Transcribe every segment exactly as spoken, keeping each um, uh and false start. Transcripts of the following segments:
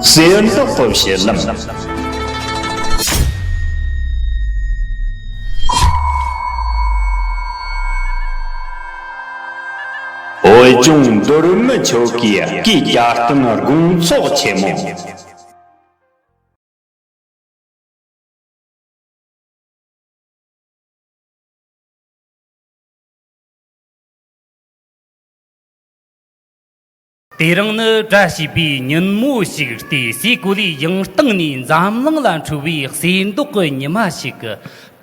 གསེར་མདོག་གི་བཞུད་ལམ། བོད་ལྗོངས་མདོ་སྨད་ཆོལ་ཁའི་སྐུའི་གྱ་སྟོན་དགོང་ཚོགས་ཆེན་མོ། དེ་རིང་ནི་བཀྲ་ཤིས་པའི་ཉིན་མོ་ཞིག་སྟེ། སའི་གོ་ལའི་ཡང་སྟེང་ནས་འཛམ་གླིང་ལ་འཕྲོ་བའི་གསེར་མདོག་གི་ཉི་མ་ཞིག་གི་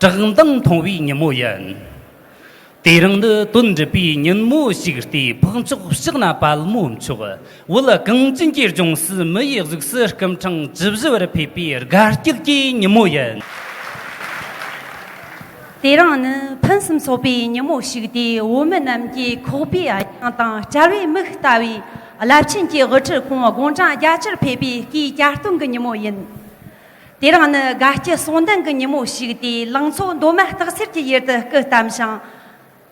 བཀྲག་མདངས་མཐོང་བའི་ཉིན་མོ་ཡིན། དེ་རིང་ནི་དོན་འགྲུབ་པའི་ཉིན་མོ་ཞིག་སྟེ། འཕགས་མཆོག་ཕྱག་ན་པདྨོ་མཆོག་བོད་གངས་ཅན་གྱི་ལྗོངས་སུ་མི་ཡི་གཟུགས་སུ་སྐུ་ཕྲེང་བཅུ་བཞི་བར་ཕེབས་པའི་དགའ་སྐྱིད་ཀྱི་ཉིན་མོ་ཡིན། དེ་རིང་ནི་ཕུན་སུམ་ཚོགས་པའི་ཉིན་མོ་ཞིག་སྟེ། བོད་མི་རྣམས་ཀྱི་ཁོག་པའི་གཡང་དང་བསྐྱལ་བའི་མིག་ལྟ་བུའི་རླབས་ཆེན་གྱི་དབུ་ཁྲིད་ཁོང་དགུང་གྲངས་བརྒྱད་ཅུར་ཕེབས་པའི་སྐུའི་གྱ་སྟོན་གྱི་ཉིན་མོ་ཡིན། དེ་རིང་ནི་དགའ་སྐྱིད་གསུང་ལྡན་གྱི་ཉིན་མོ་ཞིག་སྟེ། ལང་ཚོ་མདོ་སྨད་སྟག་འཚེར་གྱི་ཡུལ་དུ་སྐུ་བལྟམས་ཤིང་།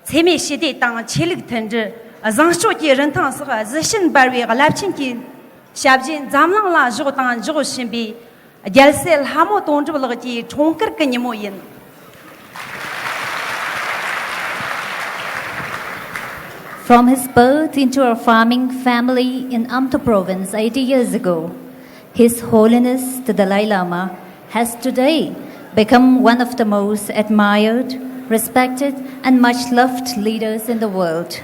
འཚེ་མེད་ཞི་བདེ་དང་ཆོས་ལུགས་མཐུན་སྒྲིལ། བཟང་སྤྱོད་ཀྱི་རིན་ཐང་སོགས་གཟི་བྱིན་འབར་བའི་རླབས་ཆེན་གྱི་ཞབས་རྗེས་འཛམ་གླིང་ལ་བཞུགས་དང་འཇོག་བཞིན་པའི་རྒྱལ་སྲས་ལྷ་མོ་དོན་གྲུབ་ལགས་ཀྱི་འཁྲུངས་སྐར་གྱི་ཉིན་མོ་ཡིན། From his birth into a farming family in Amdo province eighty years ago, His Holiness the Dalai Lama has today become one of the most admired, respected, and much loved leaders in the world.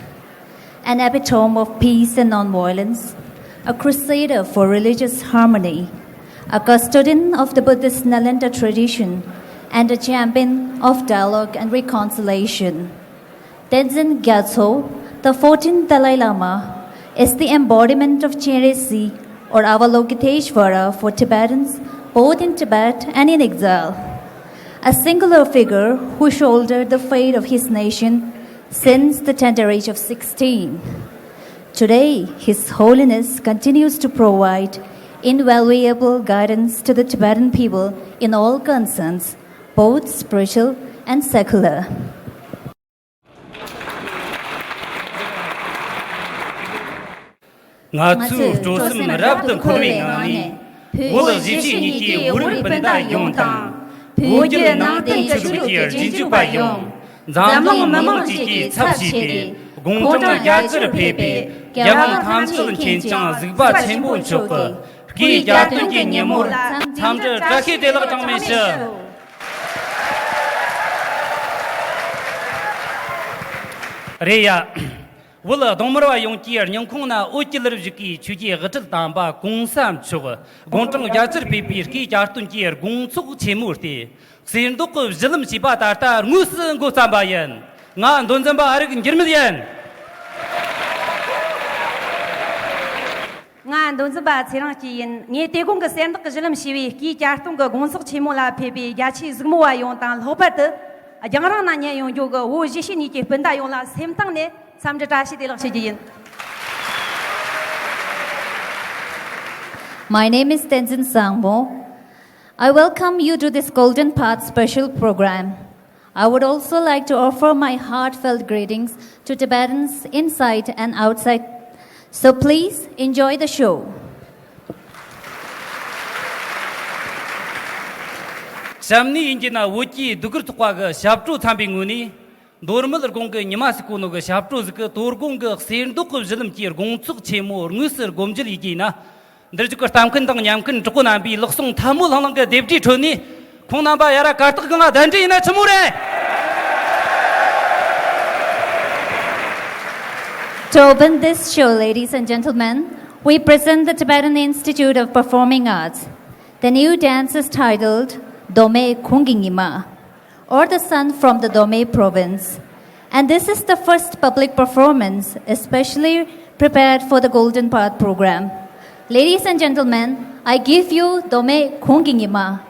An epitome of peace and non-violence, a crusader for religious harmony, a custodian of the Buddhist Nalanda tradition, and a champion of dialogue and reconciliation. Tenzin Gyatso, the fourteenth Dalai Lama, is the embodiment of Chenrezig, or Avalokiteshvara for Tibetans, both in Tibet and in exile. A singular figure who shouldered the fate of his nation since the tender age of sixteen. Today, His Holiness continues to provide invaluable guidance to the Tibetan people in all concerns, both spiritual and secular. ང་ཚོས་སྤྲོ་སེམས་རབ་ཏུ་འཁོལ་བའི་ངང་ནས། བོད་གཞིས་བྱེས་གཉིས་ཀྱི་བོད་རིགས་སྤུན་ཟླ་ཡོངས་དང་། བོད་བརྒྱུད་ནང་བསྟན་ཆོས་ལུགས་ཀྱི་རྗེས་འཇུག་པ་ཡོངས། འཛམ་གླིང་མི་མང་བཅས་ཀྱི་ཚབ་བྱས་ཏེ། དགུང་གྲངས་བརྒྱད་ཅུར་ཕེབས་པའི་རྒྱལ་དབང་ཐམས་ཅད་མཁྱེན་ཅིང་གཟིགས་པ་ཆེན་པོ་མཆོག་གི་སྐུའི་གྱ་སྟོན་གྱི་ཉིན་མོར་འཚམས་འདྲི་བཀྲ་ཤིས་བདེ་ལེགས་གྲངས་མེད་ཞུ། རེད་ཡ། བོད་གདོང་དམར་བ་ཡོངས་ཀྱི་སྙིང་ཁོང་ན་འོད་ཀྱི་ལར་བཞུགས་ཀྱི་ཆོས་ཀྱི་དབུ་ཁྲིད་དམ་པ་གོང་ས་མཆོག་དགུང་གྲངས་བརྒྱད་ཅུར་ཕེབས་པའི་སྐུའི་གྱ་སྟོན་གྱི་དགོང་ཚོགས་ཆེན་མོ་སྟེ། གསེར་མདོག་གི་བཞུད་ལམ་ཞེས་པ་ད་ལྟ་དངོས་སུ་འགོ་བརྩམས་པ་ཡིན། ང་མདོ་འཛིན་པ་ཨ་རིག་འགྱུར་མེད་ཡིན། ང་མདོ་འཛིན་པ་ཚེ་རིང་སྐྱིད་ཡིན། ངས་དེ་དགོང་གི་གསེར་མདོག་གི་བཞུད་ལམ་ཞེས་པའི་སྐུའི་གྱ་སྟོན་གྱི་དགོང་ཚོགས་ཆེན་མོ་ལ་ཕེབས་པའི་རྒྱ་ཆེའི་གཟིགས་མོ་བ་ཡོངས་དང་། ལྷག་པར་དུ་རྒྱང་རིང་ན་ཉན་ཡོང་རྒྱུ་གི་བོད་གཞིས་བྱེས་གཉིས་ཀྱི་སྤུན་ཟླ་ཡོངས་ལ་སེམས་གཏིང་ནས་འཚམས་འདྲི་བཀྲ་ཤིས་བདེ་ལེགས་ཞུ་རྒྱུ་ཡིན། My name is Tenzin Sangmo. I welcome you to this Golden Path special program. I would also like to offer my heartfelt greetings to Tibetans inside and outside. So please enjoy the show. བྱམས་ནི་ཡིན་གྱི་ན་བོད་ཀྱི་སྡུག་གུར་ཚོགས་པ་གི་ཞབས་བྲོ་འཚམས་པའི་ངོས་ནས། མདོ་སྨད་དགོང་གི་ཉི་མ་ཟིག་གོ་ནོ་གི་ཞབས་བྲོ་ཟིག་གི་དོ་དགོང་གི་གསེར་མདོག་གི་བཞུད་ལམ་གྱི་དགོང་ཚོགས་ཆེན་མོ་དངོས་སུ་སྒོམ་རྒྱུ་ཡིན་གྱི་ན། འདིར་བཞུགས་ཀྱི་ལྟ་མཁན་དང་ཉན་མཁན་གྲོགས་པོ་རྣམ་པའི་ལག་ཟུང་ཐལ་མོ་ལྷང་ལྷང་གི་རྡེབ་སྒྲའི་ཁྲོད་ནས། ཁོང་རྣམ་པ་ཡར་ར་གར་སྟེགས་སྒང་ང་གདན་འདྲེན་ཡིན་ན་ཆི་མོ་རེད། To open this show, ladies and gentlemen, we present the Tibetan Institute of Performing Arts. The new dance is titled Dome Khungi Ngima, or the Sun from the Dome province. And this is the first public performance especially prepared for the Golden Path program. Ladies and gentlemen, I give you Dome Khungi Ngima.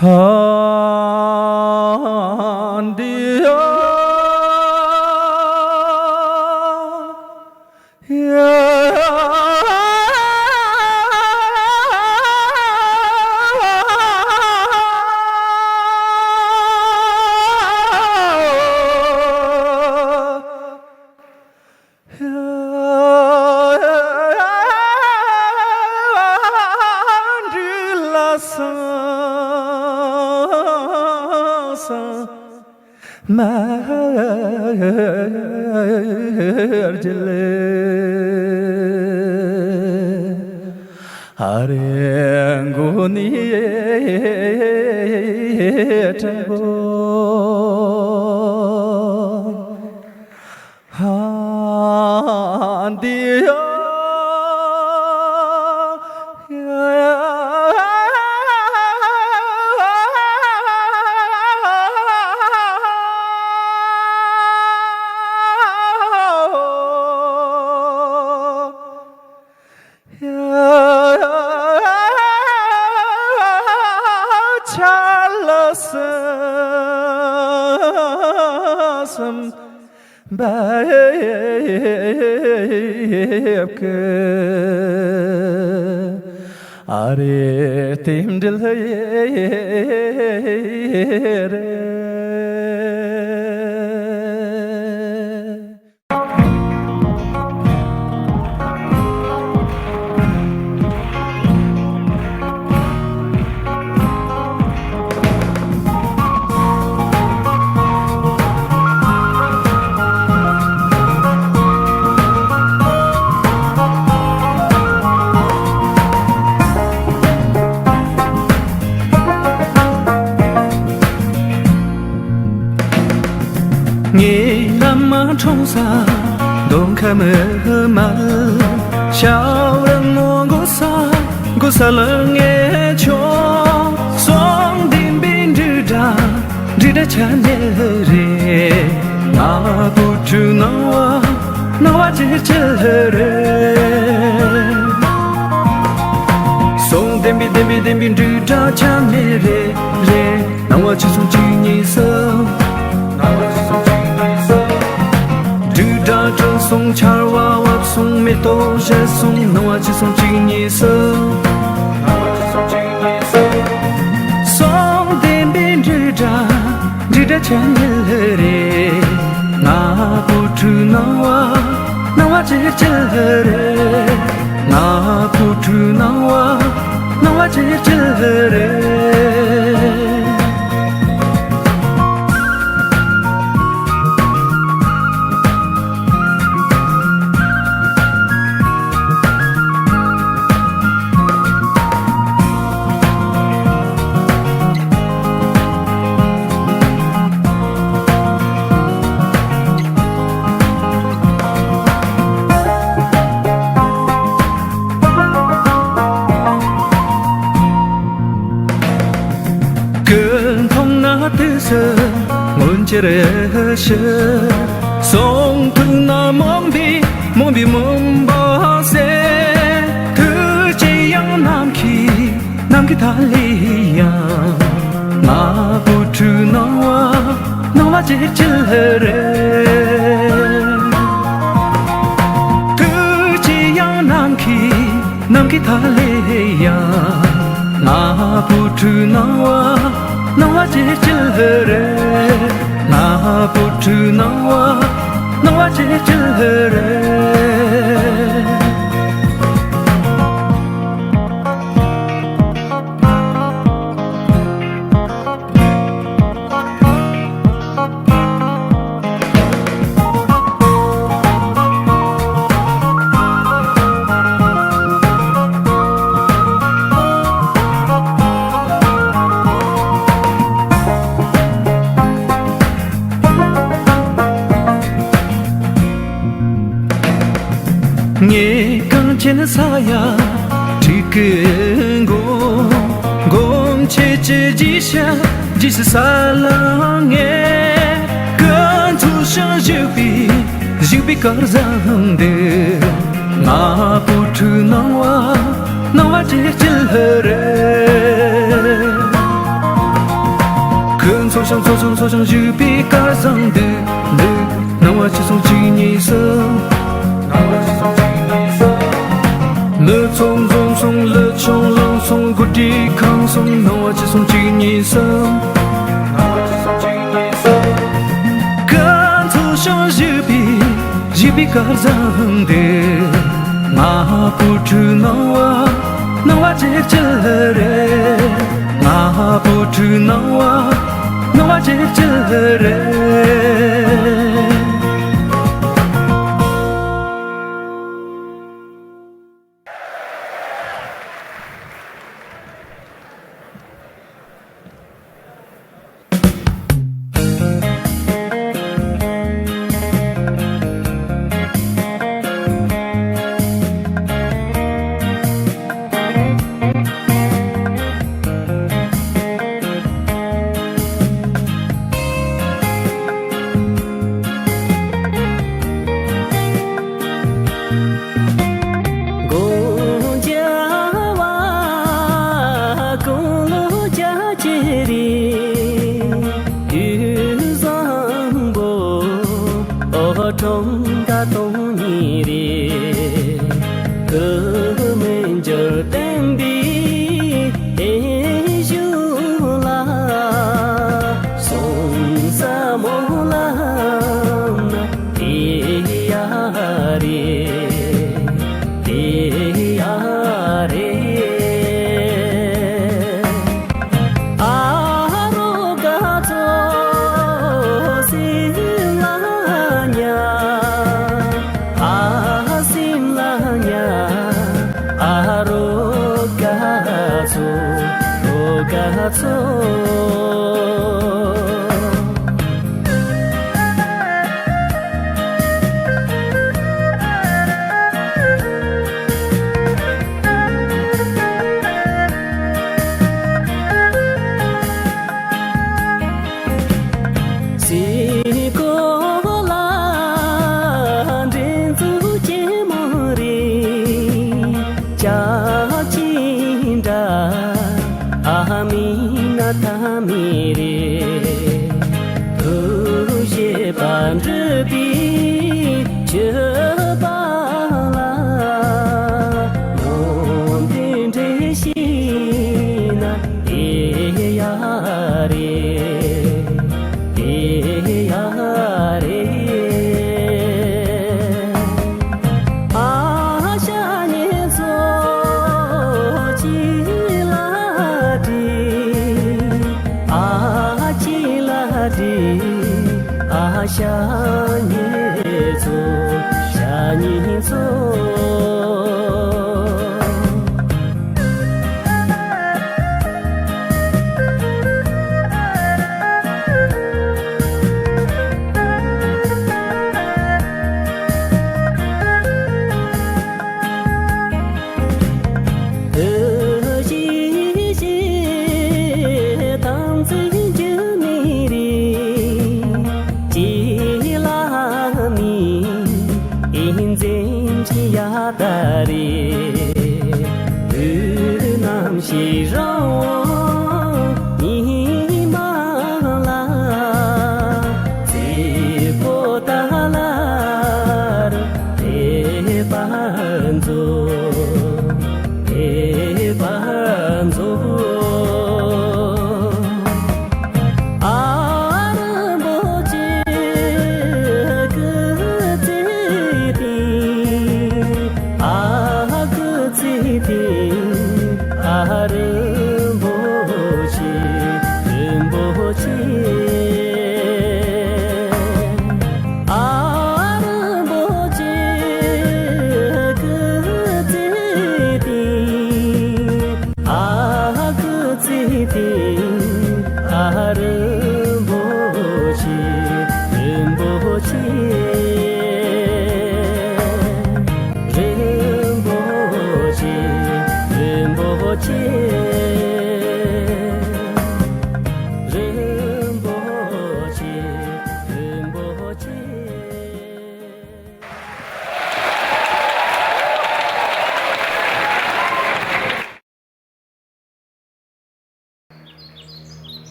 ཨ་འདི་ཡ། ངའི་བླ་མ་འཁྲུངས་ས་མདོ་ཁམས་མ་ལ། ཤར་རི་མོ་འགོ་ས་འགོ་ས་ལ་ངའི་ཆོ། སོང་ལྡན་པའི་འབྲུག་སྒྲ་འབྲུག་སྒྲ་ཆ་ནས་རེད། ང་བུ་ཕྲུག་སྣང་བ་སྣང་བ་ཅིག་ཅིག་རེད། སོང་ལྡན་པའི་ལྡན་པའི་ལྡན་པའི་འབྲུག་སྒྲ་ཆ་ནས་རེད་རེད། སྣང་བ་ཅིག་སོང་གཅིག་གཉིས་གསུམ། སྣང་བ་ཅིག་སོང་གཅིག་གཉིས་གསུམ། འབྲུག་སྒྲ་གྲོལ་སོང་ཆར་བ་བབས་སོང་མེ་ཏོག་བཞད་སོང་སྣང་བ་ཅིག་སོང་གཅིག་གཉིས་གསུམ། སོང་ལྡན་པའི་འབྲུག་སྒྲ་འབྲུག་སྒྲ་ཆ་ཉིལ་རེད། ང་བུ་ཕྲུག་སྣང་བ་སྣང་བ་ཅིག་ཅིག་རེད། ང་བུ་ཕྲུག་སྣང་བ་སྣང་བ་ཅིག་ཅིག་རེད། ཀུན་མཐོང་ན་དུས་སུ་སྔོན་ཆད་ཞི། སོང་ཐུག་ན་རྨོངས་པའི་རྨོངས་པའི་མུན་པ་སེལ། ཐུགས་རྗེ་ཡང་ནམ་མཁའི་ནམ་མཁའི་མཐའ་ལས་ཡང་། ང་བུ་ཕྲུག་སྣང་བ་སྣང་བ་ཅིག་ཅིག་རེད། ཐུགས་རྗེ་ཡང་ནམ་མཁའི་ནམ་མཁའི་མཐའ་ལས་ཡང་། ང་བུ་ཕྲུག་སྣང་བ་སྣང་བ་ཅིག་ཅིག་རེད། ང་བུ་ཕྲུག་སྣང་བ་སྣང་བ་ཅིག་ཅིག་རེད། ངས་གངས་ཅན་ས་ཡ་དྲུག་གི་མགོ། སྒོམ་ཆེ་ཆེ་རྗེས་ཤ་རྗེས་ཤ་ས་ལ་ངས། ཀུན་ཚོགས་ཤིང་བཞུགས་པའི་བཞུགས་པའི་སྐལ་བཟང་འདི། ང་བུ་ཕྲུག་སྣང་བ་སྣང་བ་ཅིག་ཅིག་རེད། ཚོ་ཚང་ཚོ་ཚང་བཞུགས་པའི་སྐལ་བཟང་འདི་འདི། སྣང་བ་ཅི་སོང་གཅིག་གཉིས་གསུམ། སྣང་བ་ཅི་སོང་གཅིག་གཉིས་གསུམ། ལུས་ཚོ་འཛོམས་སོང་ལུས་ཆུང་ལངས་སོང་དགུ་སྒྲིལ་ཁང་སོང་། སྣང་བ་ཅི་སོང་གཅིག་གཉིས་གསུམ། སྣང་བ་ཅི་སོང་གཅིག་གཉིས་གསུམ། ཀན་ཚོ་ཞང་བཞུགས་པའི་བཞུགས་པའི་སྐལ་བཟང་འདི། ང་བུ་ཕྲུག་སྣང་བ་སྣང་བ་ཅིག་ཅིག་རེད། ང་བུ་ཕྲུག་སྣང་བ་སྣང་བ་ཅིག་ཅིག་རེད།